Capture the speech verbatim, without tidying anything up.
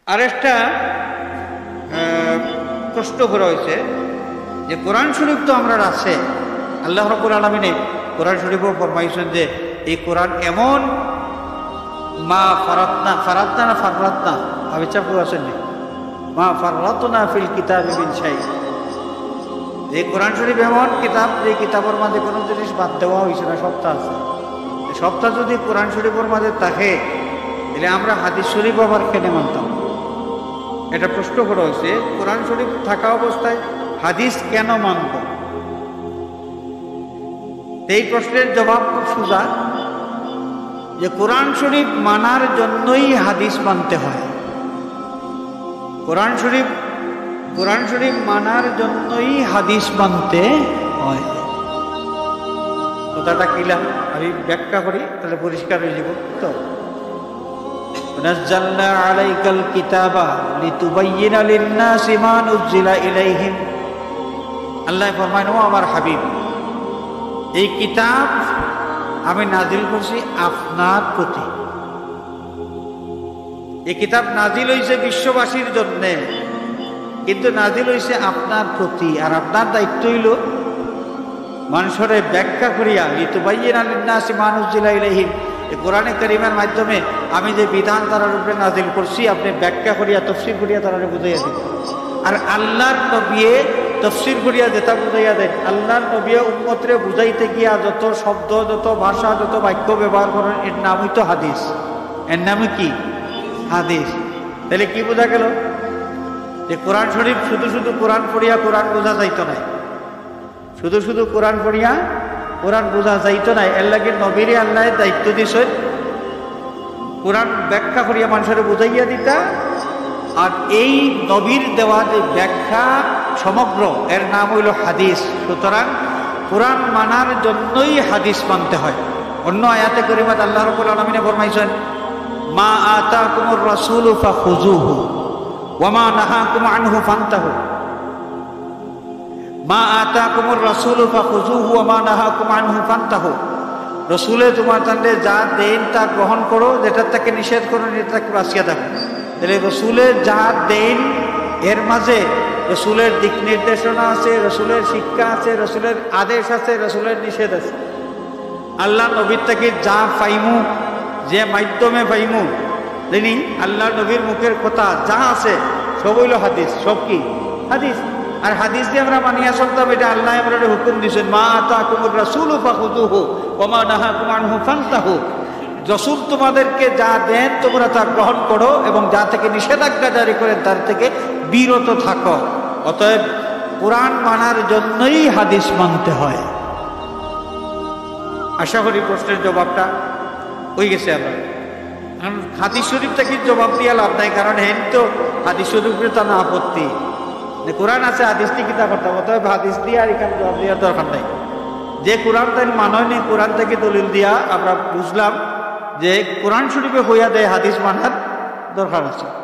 আরেকটা, আহ, প্রশ্ন করা হয়েছে যে কোরআন শরীফ তো আমরার আছে, আল্লাহ রাব্বুল আলামিনে কোরআন শরীফও ফরমাইছেন যে এই কোরআন এমন, মা ফারাতনা, ফারাতনা না ফাররাতনা, হাফিজ সাহেব কেউ আছেন নি? মা ফাররাতনা ফিল কিতাবি মিন শাই। যে কোরআন শরীফ এমন কিতাব, যে কিতাবর মাঝে কোনো জিনিস বাদ দেওয়া হয়েছে না, সবটা আছে। সবটা যদি কোরআন শরীফর মাঝে থাকে, তাহলে আমরা হাদিস শরীফ আবার কেনে মানতাম? এটা প্রশ্ন করা হয়েছে, কোরআন শরীফ থাকা অবস্থায় হাদিস কেন মানব? এই প্রশ্নের জবাব খুব সোজা, যে কোরআন শরীফ মানার জন্যই হাদিস মানতে হয়। কোরআন শরীফ, কোরআন শরীফ মানার জন্যই হাদিস মানতে হয়। কথাটা কিলা আমি ব্যাখ্যা করি, তাহলে পরিষ্কার হয়ে যাব। তো, নাযালনা আলাইকাল কিতাবা লিতুবাইয়িনা লিন-নাসি মা নুজ্জিলা ইলাইহিম। আল্লাহ ফরমায়, "ও আমার হাবিব, এই কিতাব আমি নাজিল করছি আপনার প্রতি।" এই কিতাব নাজিল হইছে বিশ্ববাসীর জন্যে, কিন্তু নাজিল হইছে আপনার প্রতি। আর আপনার দায়িত্ব হইল মানুষরে ব্যাখ্যা করিয়া, লিতুবাইয়িনা লিন-নাসি মা নুজ্জিলা ইলাইহিম, এই কোরআনে কারীমের মাধ্যমে আমি যে বিধান তারার উপরে নাজিল করছি, আপনি ব্যাখ্যা করিয়া, তফসির করিয়া তারারে বুঝাইয়া দিন। আর আল্লাহর নবিয়ে তফসির করিয়া যেটা বুঝাইয়া দেন, আল্লাহর নবিয়ে উম্মতরে বুঝাইতে গিয়া যত শব্দ, যত ভাষা, যত বাক্য ব্যবহার করেন, এর নামই তো হাদিস। এর নামই কি? হাদিস। তাহলে কি বোঝা গেল? যে কোরআন শরীফ শুধু শুধু কোরআন পড়িয়া কোরআন বোঝা যাইতো না, শুধু শুধু কোরআন পড়িয়া কোরআন বোঝা যাইতো না। এর লাগি নবীরে আল্লাহ দায়িত্ব দিছেন কোরআন ব্যাখ্যা করিয়া মানুষরে বুঝাইয়া দিতা। আর এই নবীর দেওয়া যে ব্যাখ্যা সমগ্র, এর নাম হইল হাদিস। সুতরাং কোরআন মানার জন্যই হাদিস মানতে হয়। অন্য আয়াতে করিমাত আল্লাহ রাব্বুল আলামিনে ফরমাইছেন, "মা আতাকুমুর রাসূলু ফাখুযুহু ওয়া মা নাহাকুম আনহু ফান্তাহু।" "মা আতাকুমুর রাসূলু ফাখুযুহু ওয়া মা নাহাকুম আনহু ফান্তাহু।" রসুলে তোমার তাহলে যা দেন তা গ্রহণ করো, যেটা তাকে নিষেধ করো, এটা তাকে বাঁচিয়ে থাকো। তাহলে রসুলে যা দেন, এর মাঝে রসুলের দিক নির্দেশনা আছে, রসুলের শিক্ষা আছে, রসুলের আদেশ আছে, রসুলের নিষেধ আছে। আল্লাহ নবীর থেকে যা পাইমু, যে মাধ্যমে পাইমু, যিনি আল্লাহ নবীর মুখের কথা যা আছে, সব হইল হাদিস। সব কি? হাদিস। আর হাদিস দিয়ে আমরা মানিয়া চলতাম, এটা আল্লাহ আমরা হুকুম দিয়েছেন, "মা আতাকুমুর রাসূলু ফাখুযুহু ওয়া মা নাহাকুম আনহু ফান্তাহু।" রসুল তোমাদেরকে যা দেন, তোমরা তা গ্রহণ করো, এবং যা থেকে নিষেধাজ্ঞা জারি করেন, তার থেকে বিরত থাকো। অতএব কোরআন মানার জন্যই হাদিস মানতে হয়। আশা করি প্রশ্নের জবাবটা হয়ে গেছে। আবার কারণ হাদিস শরীফ থেকে জবাব দিয়া লাভ নাই, কারণ হেন তো হাদিস শরীফের তার আপত্তি যে কোরআন আছে, হাদিস দিয়ে কিতা করতাম? অতএব হাদিস দিয়ে আর এখানে জবাব দেওয়ার দরকার নাই। যে কোরআন তাই মানয়নি, কোরআন থেকে দলিল দিয়া আমরা বুঝলাম যে কোরআন শরীফে হইয়া দেয় হাদিস মানার দরকার আছে।